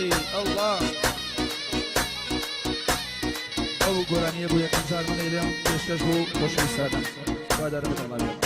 ئاری ئەڵڵا. ئەو گۆرانیە بۆ یەکەم جار من ئەیڵێم پێشکەش بۆ خۆشەویستانم هیوادارم بەدڵ نابێت.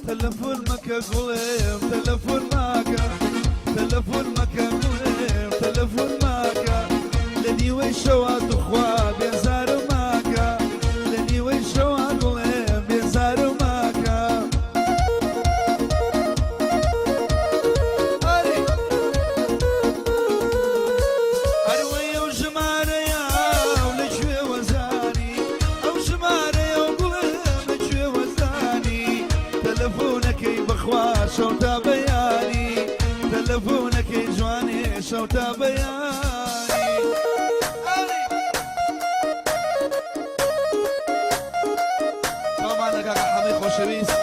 تەلەفۆن مەکە گوڵێم تەلەفۆن ماکە تەلەفۆن مەکە گوڵێم تەلەفۆن ماکە لە نیوەی شەوا توخوا بێزارم ماکە لە نیوەی شەوا گوڵێم بێزارم ماکە ئەرێ ئەروەی ئەو ژمارەیە و لە کوێوە زانی ئەو ژمارەیە و گوڵێم لە کوێوە زانی تەلەفۆنەکەی بەخوا شەو تا بەیانی تەلەفۆنەکەی جوانێ شەو تا بەیانی ئەرێ چاومان لە کاکە حەمەی خۆشەویست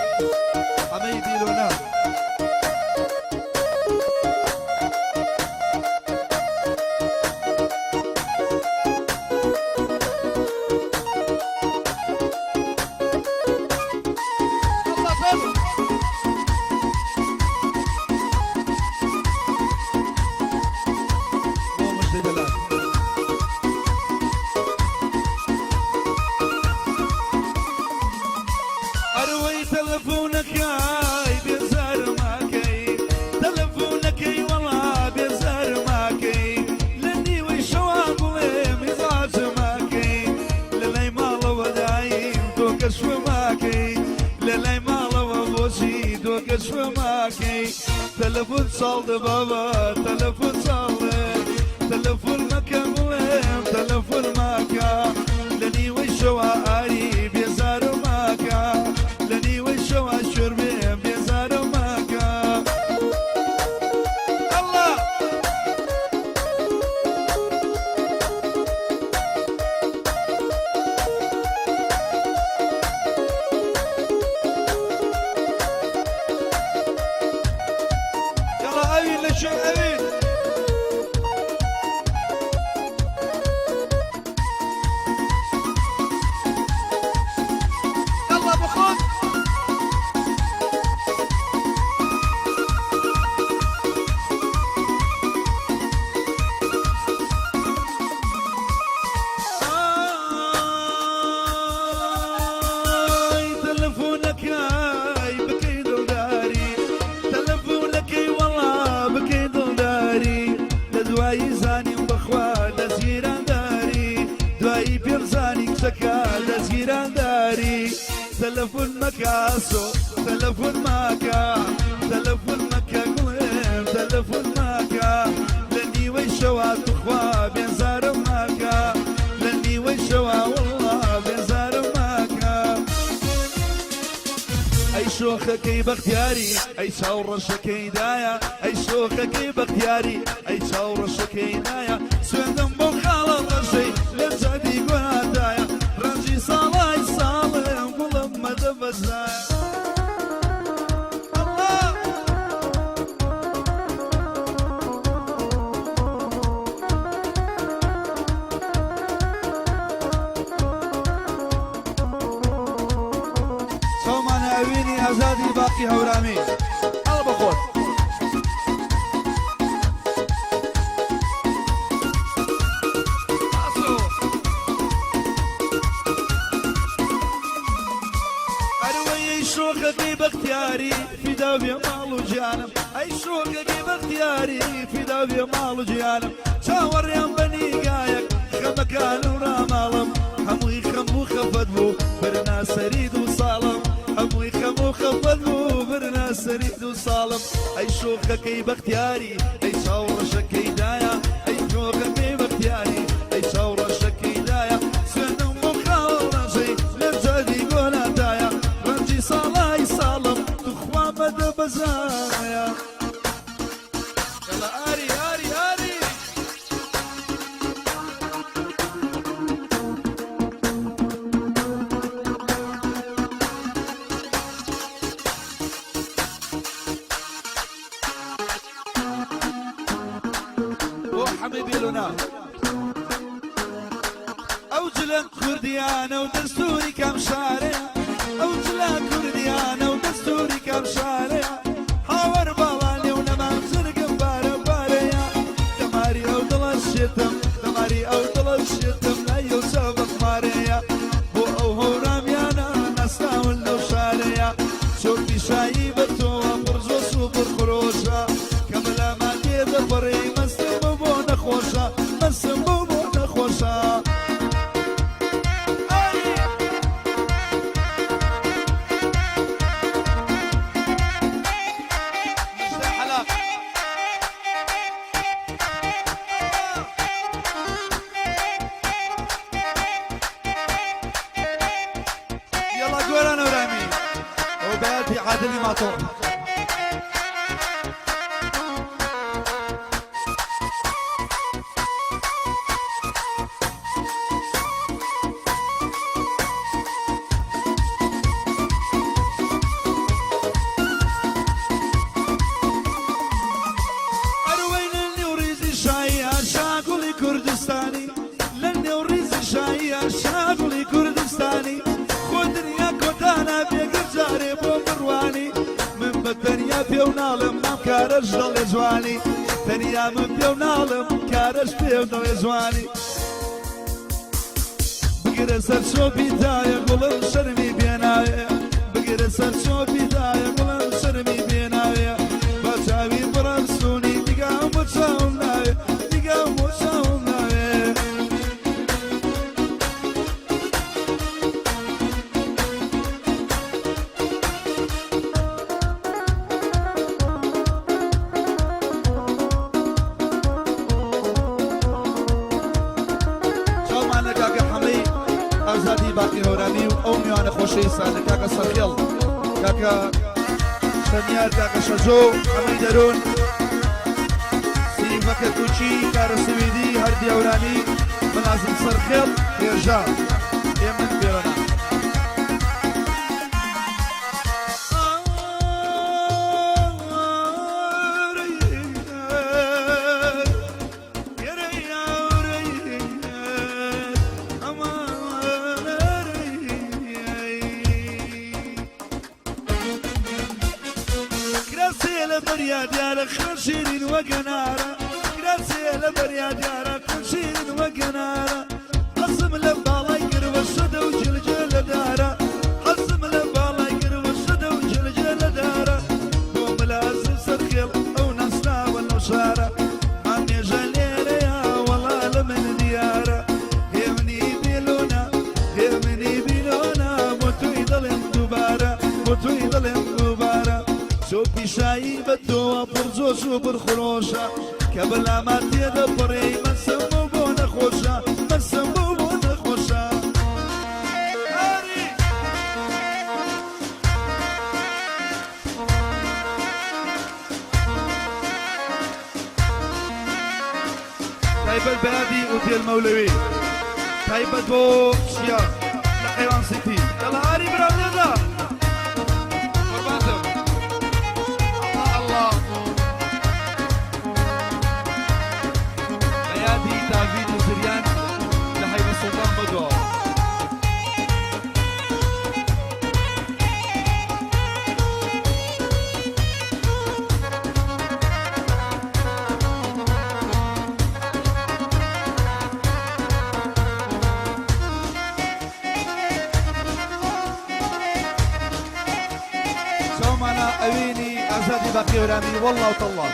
حەمەی بیلۆنە. بۆ مژدەی دەلال. ئەروەی تەلەفۆنەکای بێزارماکەی تەلەفۆنەکەی وەڵا بێزارماکەی لە نیوەی شەوا بڵێ میزاجماکەی لە لای ماڵەوە دایم تۆ کەشفماکەی لە لای ماڵەوە بۆچی تۆ کەشفماکەی تەلەفۆن چاڵدە بابا تەلەفۆن چاڵێ تەلەفۆن مەکە بڵێم تەلەفۆن ماکە لە نیوەی شەوا ئاری بێزارم ماکە لە نیوەی شەوا شۆربێم بێزارم ماکە ئەڵڵا. یەڵا ئەوین لە کوێ ئەوین. یەڵا بخۆن. ئای تەلەفۆنەکەی بکەی دڵداری تەلەفۆنەکەی وەڵا بکەی دڵداری لە دوایی زانیم بەخوا دەستگیرانداری دوایی پێم زانی کچەکە دەستگیرانداری تەلەفۆن مەکە ئاسۆ تەلەفۆن ماکە تەلەفۆن مەکە گوڵێم تەلەفۆن ماکە لە نیوەی شەوا توخوا بێزارم ماکە لە نیوەی شەوا وەڵا بێزارم ماکە. ئەی شۆخەکەی بەختیاری ئەی چاو ڕەشەکەی دایە ئەی شۆخەکەی بەختیاری ئەی چاو ڕەشەکەی دایە سوێندم بۆ خاڵە ڕەشەی لە جادی گۆرادایە ڕەنجی ساڵای ساڵم گوڵم مەدە بەزایە. ئەڵڵا. چاومانە ئەوینی ئازادی باقی هەورامی ئەڵ بەخۆت. ئەروەی ئەی شۆخەکەی بەختیاری فیدا بێ ماڵ و گیانم ئەی شۆخەکەی بەختیاری فیدا بێ ماڵ و گیانم چاوەڕێم بە نیگایەک خەمەکان و ڕاماڵم هەمووی خەم و خەفەت بوو برنا سەری دوو ساڵم هەمووی خەم و خەفەت بوو برنا سەری دوو ساڵم ئەی شۆخەکەی بەختیاری ئەی چاو ڕەشەکەی دایە ئەی شۆخەکەی بەختیاری ئەی چاو ڕەشەکەی دایە سوێندم بۆ خاوە ڕەنجەی لە جادی گۆرادایە ڕەنجی ساڵای ساڵم توخوا مەدە بەزایە. یەڵا ئاری ئاری ئاری. بێلونا. ئەو جلە کوردیانە و دەستوری کام شارەیە، ئەو جلە کوردیانە و دەستوری کام شارەیە، هاوار باڵا لێو نەمام جەرگم پارە پارەیە، دەماری ئەو دڵە شێتم، دەماری ئەو دڵە شێتم لای ئەو چاوە خمارەیە، بۆ ئەو هەورامیانە ناسراون لەو شارەیە، چۆپی شایی بە تۆوە پڕ جۆش و پڕ خرۆشە، کە بەلامان تێ دەپەڕی مەستم بەو بۆ نەخۆشە، مەستم بەو بۆ نەخۆشە. يلا گۆران هەورامی ئەو بەیاتی عادلی ماتۆڕ. ئەروەی لە نێو ڕیزی شاییە شاگوڵی کوردستانی، لە نێو ڕیزی شاییە شاگوڵی کوردستانی، خۆ دنیا کۆتا نابێ گەر جارێ بۆم بڕوانی، من بە تەنیا پێو ناڵێم مام کارەش دەڵێ جوانی، تەنیا من پێو ناڵێم کارەش پێو دەڵێ جوانی. بگرە سەر چۆپی دایە گوڵم شەرمی بێناوێ، بگرە سەر چۆپی دایە گوڵم شەرمی بێناوێ، بە چاوی بڕم سوونی نیگام بۆ چاوم ناوێ، نیگام بۆ چاوم ناوێ. چاومان لە کاکە حەمەی ئازادی باقی هەورامی و ئەو میوانە خۆشەویستانە، کاکە سەرخێڵ، کاکە شەمیار، کاکە شەجۆ، حەمەی دەرون، سیڤەکە کوچی، کارە سویدی، هەردی هەورامی، ملازم سەرخێڵ، هێژا، هێمن بێوەنا. کراسێ لە بەریا دیارە خوێن شیرین وەگەنارە، کراسێ لە بەریا دیارە خوێن شیرین وەگەنارە، حەزم لە باڵای گروە شەدە و جلجێ لە دارە، حەزم لە باڵای گروە شەدە و جلجێ لە دارە، بۆ ملازم سەرخێڵ ئەو ناسراوە لەو شارە، مامێژە لێرەیە وەڵا لە من دیارە، هێمنی بیلۆنە هێمنی بیلۆنە، بۆ تۆی دەڵێم دووبارە، بۆ تۆی دەڵێم دووبارە، چۆپی شایی بە تۆوە پڕ جۆش و پڕ خرۆشە، کە بەلاما تێدەپەڕێی مەسم بەو بۆ نەخۆشە، مەسم بەو بۆ نەخۆشە. ئاری. تایبەت بە یادی ئوتێل مەولەوی، تایبەت بۆ چیا لە قەیوان سیتی. یاڵا ئاری برام لێدە قوربانتم. ئەڵڵا بە یادی داڤید و زریان لە هەیبە سوڵتان بەدواوە. چاومانە ئەوینی ئازادی باقی هەورامی واللە و تەڵڵا.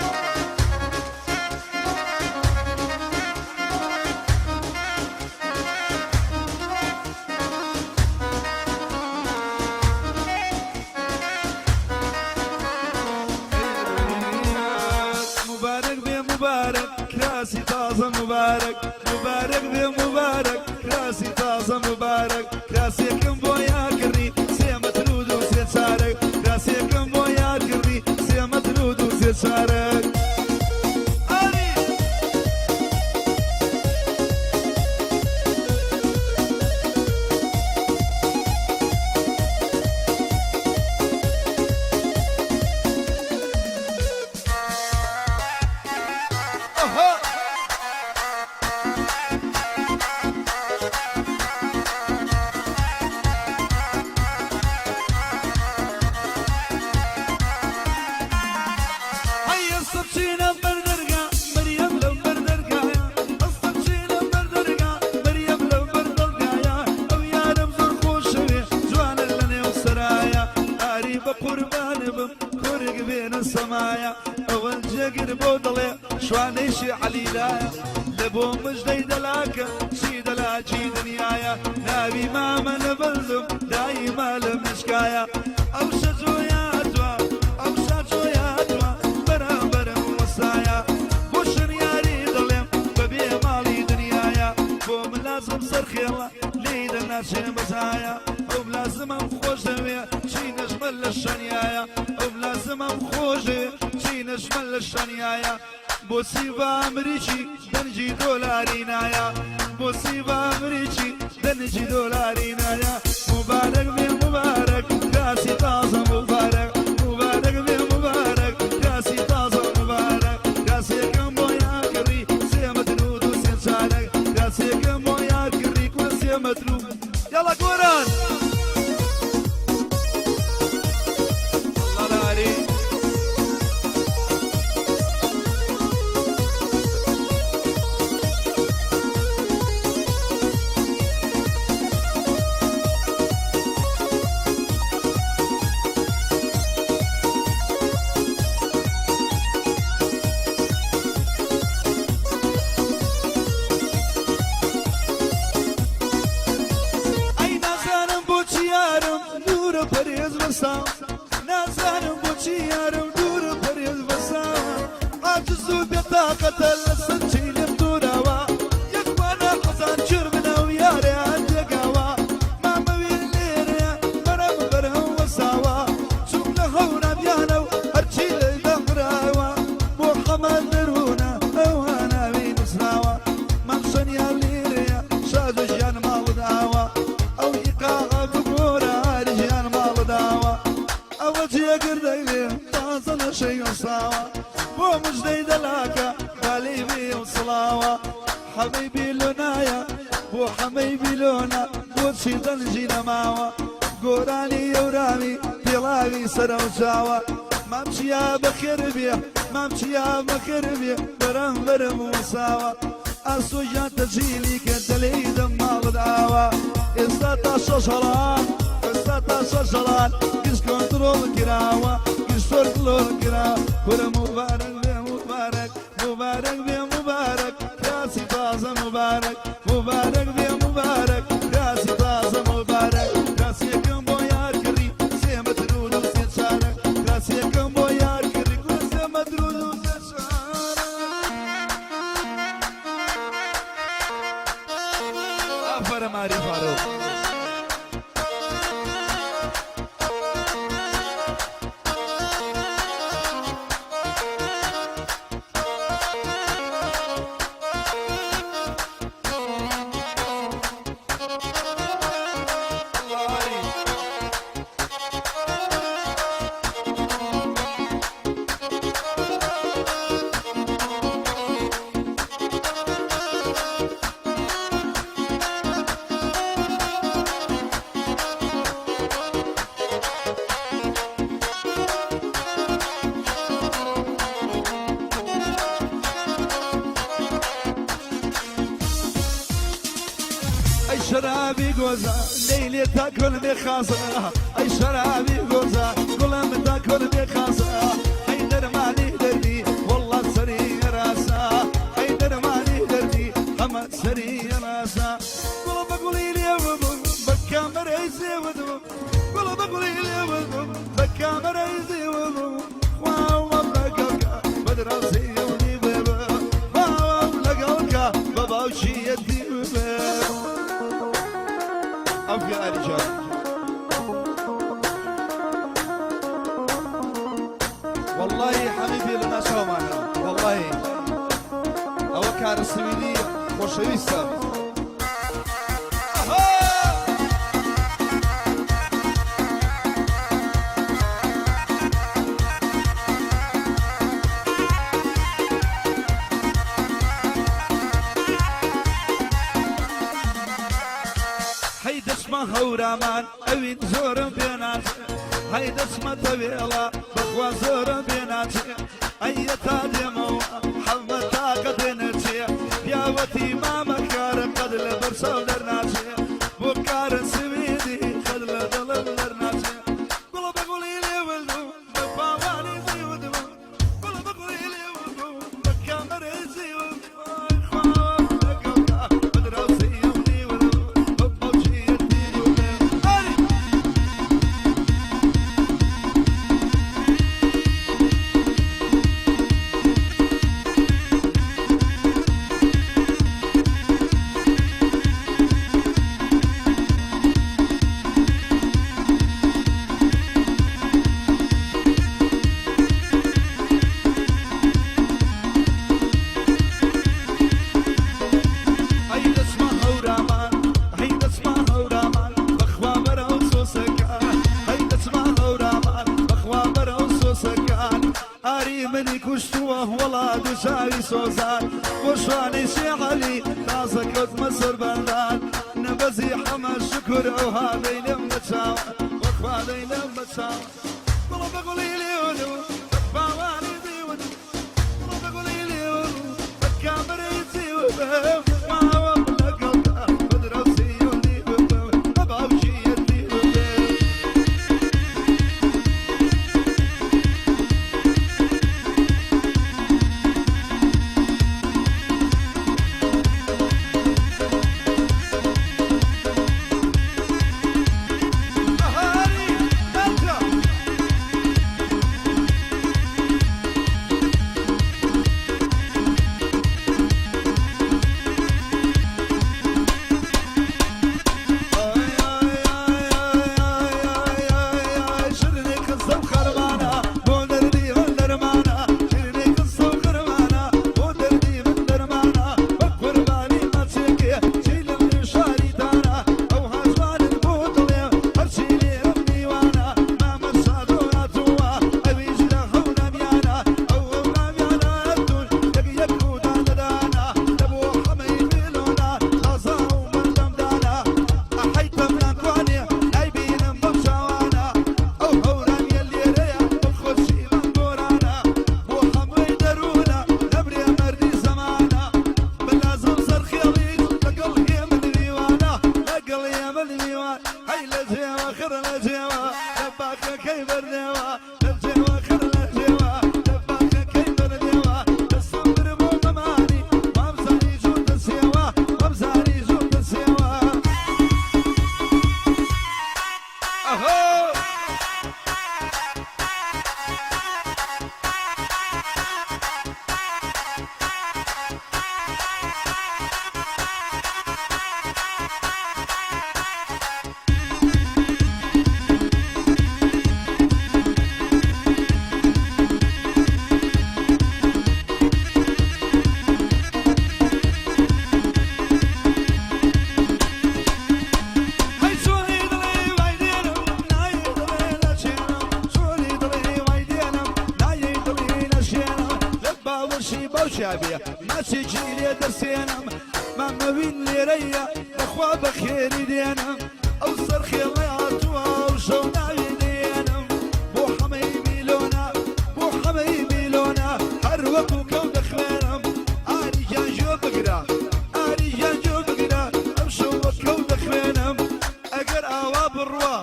مبارەک بێ مبارەک کراسی تازە مبارەک، مبارەک بێ مبارەک کراسی تازە مبارەک، کراسێکم بۆ یاکڕی سێ مەتر و دوو سێ چارەک، کراسێکم بۆ یاکڕی سێ مەتر و دوو سێ چارەک. ئاری. ئەها. بەتەمایە ئەوەن جێگر بۆ دەڵێ شوانەیشی عەلیلایە لە بۆ مژدەی دەلاکە چی دەلاکی دنیایە ناوی مامە نەبەزم دایمە لە مشکایە ئەو شەجۆیاتوە ئەو شاچۆیاتوە بەرامبەرم وەسایە بۆ شریاری دەڵێم بەبێ ماڵی دنیایە بۆ من لازم سەرخێڵە لێی دەناچێ بەزایە ئەو لازمم خۆش دەوێ چی نەژمە لە شەنیایە ئەو لازمم خۆشێ چی نەژمە لە شەنیایە بۆ سیڤا ئەمریکی دەنگی دۆلاری نایە بۆ سیڤا ئەمریکی دەنگی دۆلاری نایە مبارەک بێ مبارەک کاسی تازە مبارەک مبارەک بێ مبارەک کاسی تازە مبارەک کاسێکم بۆ یار کڕی سێ مەتر و دوو سێ چارەک کاسێکم بۆ یار کڕی کورە سێ مەتر و یاڵا گۆران الله ئەی نازانم بۆچی یارم دوورە پەرێز بەسا نازانم بۆچی یارم دوورە پەرێز بەسا عاجز و بێتاقەتە لەسەر چی لێم دووراوە یەکوانە حەزان چر بنەو یاریان تێگاوە مامەوی لێرەیە بەرەم بەرەم وەساوە چوم لە هەورا بیانە و هەرچی لێ دەخراوە بۆ حەمە دەروونە ئەوها ناوی نووسراوە مام سەنیا لێرەیە شاد و ژیان ماڵداوە ئەو ئیقاعە بگۆرە هاری ژیان ماڵداوە ئەوە جێگر دەگرێ تازە لە شەی وەساوە بۆ مژدەی دەلاکە بالی بێ و سڵاوە حەمەی بیلۆنایە بۆ حەمەی بیلۆنە بۆچی دەنگی نەماوە گۆرانی یەورامی پێڵاوی سەرەو چاوە مام چیا بەخێر بێ مام چیا بەخێر بێ بەرامبەرم وەساوە ئاسۆ ژیان تەجیلی کە دەلێی دەم ماڵت ئاوە ئێستا تا شەش هەڵان ئێستا تا شەش هەڵان گشت کۆنترۆڵ کراوە گشت فۆلکلۆر کرا کورە مبارەک بێ مبارەک مبارەک بێ مبارەک کاسی تازە مبارەک مبارەک بێ مبارەک کاسی تازە مبارەک کاسێکم بۆ یار کڕی سێ مەتر و دوو سێ چارەک کاسێکم بۆ یار کڕی کورە سێ مەتر و دوو سێ چارەک. ئافەرم ئاری فاروق. ئەی شەرابی گۆزە لەیلێ تا کۆل بێ خازە ئەی شەرابی گۆزە گوڵم تا کۆل بێ خازە ئەی دەرمانی دەردی وەڵڵا سەری ڕاسە ئەی دەرمانی دەردی هەمە سەری ڕاسە گوڵ بە گوڵی لێوە بوو بە کامەرەی زێوە بوو گوڵ بە گوڵی لێوە بوو بە کامەرەی زێوە بوو خواوە لەگەڵکە بە دراوسێیەوەی بێ خواوە لەگەڵکە بە باوکیەتی بێ. ئەو ئاری جان. والله حەبیبی لە ناچاومانە والله ئەوە کارە سویدی خۆشەویستە. هەی دەچمە هەورامان ئەوین زۆرم پێ ناچێ هەی دەچمە تەوێڵە بەخوا زۆرم پێ ناچێ ئەیە تا دێمەوە حەمە تاقە دێنەچێ پیاوەتی مامە کارە قەد لە بەرچاو دەرناچێ بۆ کارە سویدی قەد لە دڵم دەرناچێ گوڵ بە گوڵی لێوەلدوو بە پاوانی زیودبوو. کوشتووە وەڵا دوو چاوی سۆزان بۆ شوانەی شێ عەلی تازە کەوتمە سەر بەندان نەبەزی حەمە شوکر ئەوها دەیلێم بە چاوان وەخوا دەیلێم بە چاوان گوڵ بە گوڵی لێون و بە باوانی دیون گوڵ بە گوڵی لێون و بە کامەرەی جیون ماوەم لەگەڵدا بە دراوسێی و دیون بە باوکیەتی بم. بەهاری بەرجە. شیرینی قسە و خەرمانە بۆ دەردی من دەرمانە شیرینی قسە و خەرمانە بۆ دەردی من دەرمانە بە قوربانی ماچێکێ چی لەم شاریتانە ئەو هاجوانن بۆ دڵێ هەرچی لێرەم میوانە مامە شادۆ هاتووە ئەویش لە هەورامیانە ئەو هەورامیانە توش یەک یەک و دانەدانە لە بۆ حەمەی میلۆنە تازە و مەردەمدانە ئەحەی تەمنان توانێ نایبینم بەم چاوانە ئەو هەورامیە لێرەیە دڵخۆشی بەم گۆرانە بۆ حەمەی دەروونە نەبرێ مەردی زەمانە بەلازم سەرخێڵیش لەگەڵ هێمن میوانە لەگەڵ هێمن میوان هەی لە جێوە خڕ لە جێوە لە باخەکەی بەردێوە لە جێوە خڕ لە جێوە لە باخەکەی بەردێوە دەستم بر بۆ مەمانی وامزانی جووت دەسێوە وامزانی جووت دەسێوە ئەهۆ. هەی چۆنی دڵی وای دێنم نایەی دڵێ نەچێنم چۆنی دڵی وای دێنم نایەی دڵی نەشێنم لە باوەشی باوکیا بێ ماچێکی لێ دەسێنم مامەوین لێرەیە بەخوا بەخێری دێنم ئەو سەرخێڵەی هاتووە ئەو شەو ناوی دێنم بۆ حەمەی میلۆنە بۆ حەمەی میلۆنە هەر وەکو کەو دەخوێنم ئاری گیان گوێ بگرە ئاری گیان گوێ بگرە ئەم شەو وەک کەو دەخوێنم ئەگەر ئاوا بڕوا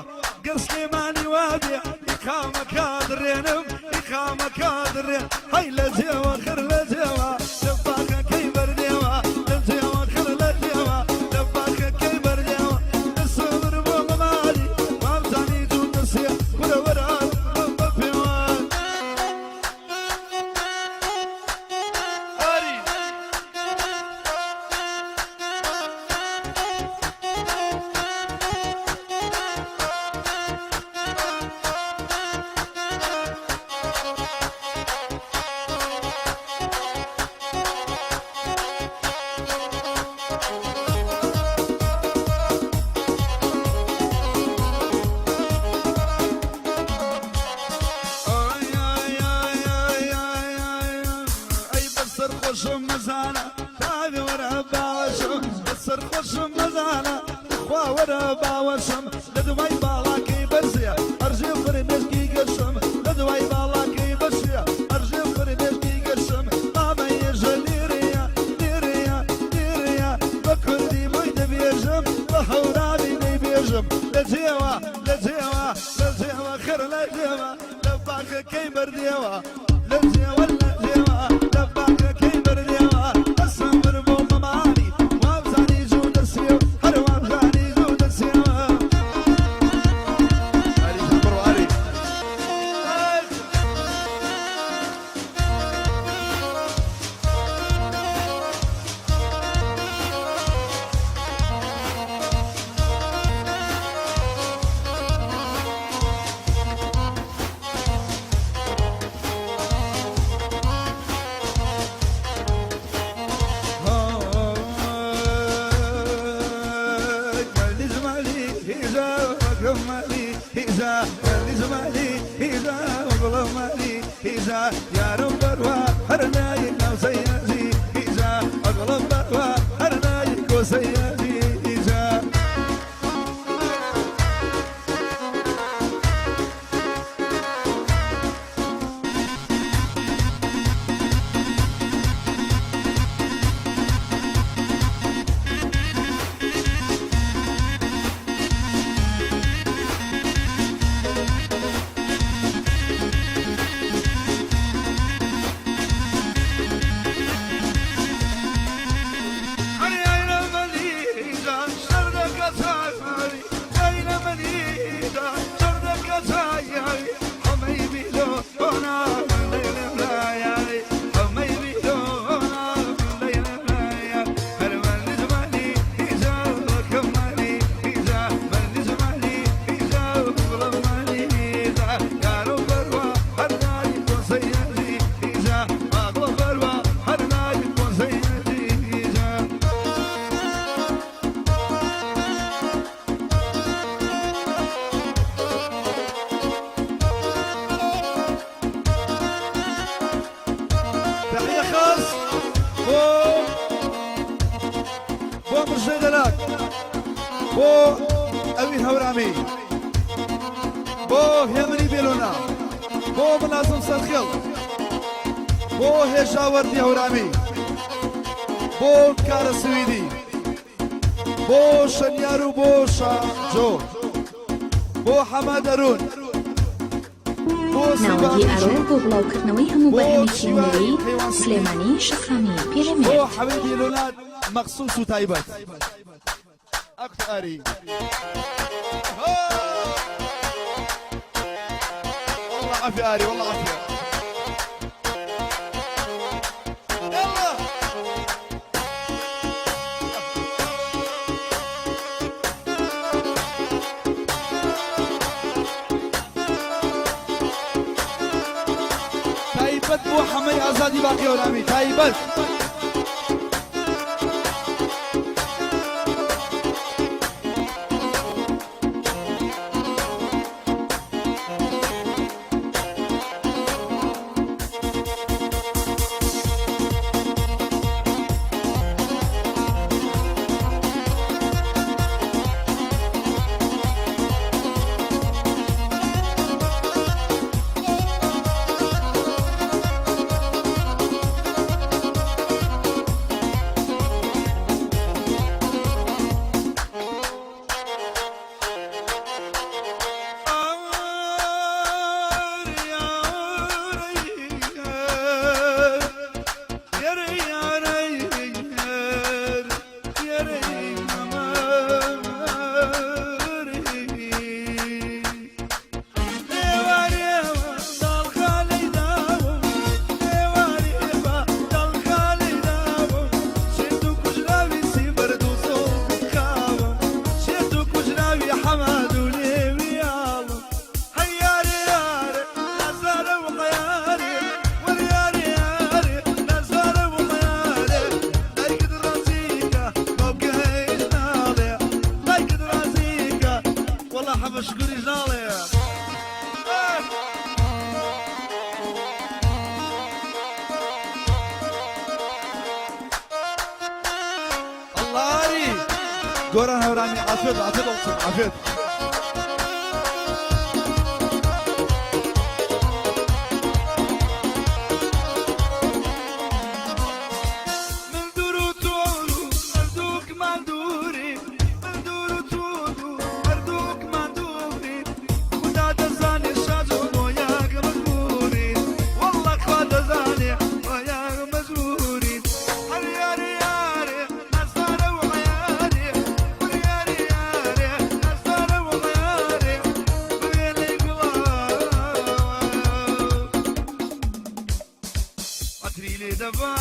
گەر سلێمانی وابێ ئیقامەکە دڕێنم ئیقامەکە دڕێن هەی لە جێوە خر لە جێوە لە باخەکەی بەردێوە لە جێوە خر لە جێوە لە باخەکەی بەردێوە دەسەبر بۆ مەماری وامزانی جوو دەسێ کورە وەرە بە پێوە ئاری. ئای ئای ئای ئای ئای ئای ئەی بەسەر خۆشم مەزانە تاوێ وەرە باوەشم بەسەر خۆشم مەزانە خوا وەرە باوەشم لە دوای باڵاکەی بەرزێ ئەرژێ فرمێشکی گەشم لە دوای باڵاکەی بەشێ ئەرژێ فرمێشکی گەشم مامە یێژە لێرەیە لێرەیە لێرەیە بە کوردی بۆی دەبێژم بە هەورامی دەیبێژم لە جێوە لە جێوە لە جێوە خڕ لە جێوە لە باخەکەی بەردێوە لە جێوە لە جێوە لە باخەکەی بەردێوە دەستم بر بۆ مەمانی وابزانی جوو دەسێو هەر وابزانی جوو دەسێوە ئاری جان بڕۆ ئاری. یارم بەروە. کۆسەیەدی جا. تحية خاص بۆ بۆ مژدەی دەلاک، بۆ ئەوین هەورامی، بۆ هێمنی بێلۆنا، بۆ ملازم سەرخێڵ، بۆ هێژاوەردی هەورامی، بۆ کارە سویدی، بۆ شەنیار و بۆ شاجۆ، بۆ حەمە دەروون، بۆ ناوەندی سیبا ئارۆ بۆ بڵاوکردنەوەی هەموو بۆ بەرهەمێکی شیوای هونەری قەیوان سپی، سلێمانی شەقامی بۆ پیرەمێرد. حەمەی بێلۆنا مەخسوس و تایبەت. ئەکتاری والله عافية آري، والله عافية. يلا تایبەت بۆ حەمەی ئازادی باقی هەورامی تایبەت. والله حبش قولي جنالي. الله عاري گۆران هەورامی عافێت، عافێت olsun، عافێت. من دوور و تۆ و هەردووکمان دووری، من دوور و تۆ و هەردووکمان دووری، خودا دەزانێ شاجۆ بۆ یاغ مەجبوورین، والله خوا دەزانێ بۆ یاغ مەجبوورین. هەر یاری یارێ نازدارە و عەیارێ، هەر یاری یارێ نازدارە و عەیارێ، بوێنەی گوڵاو عەتری لێ دەبا.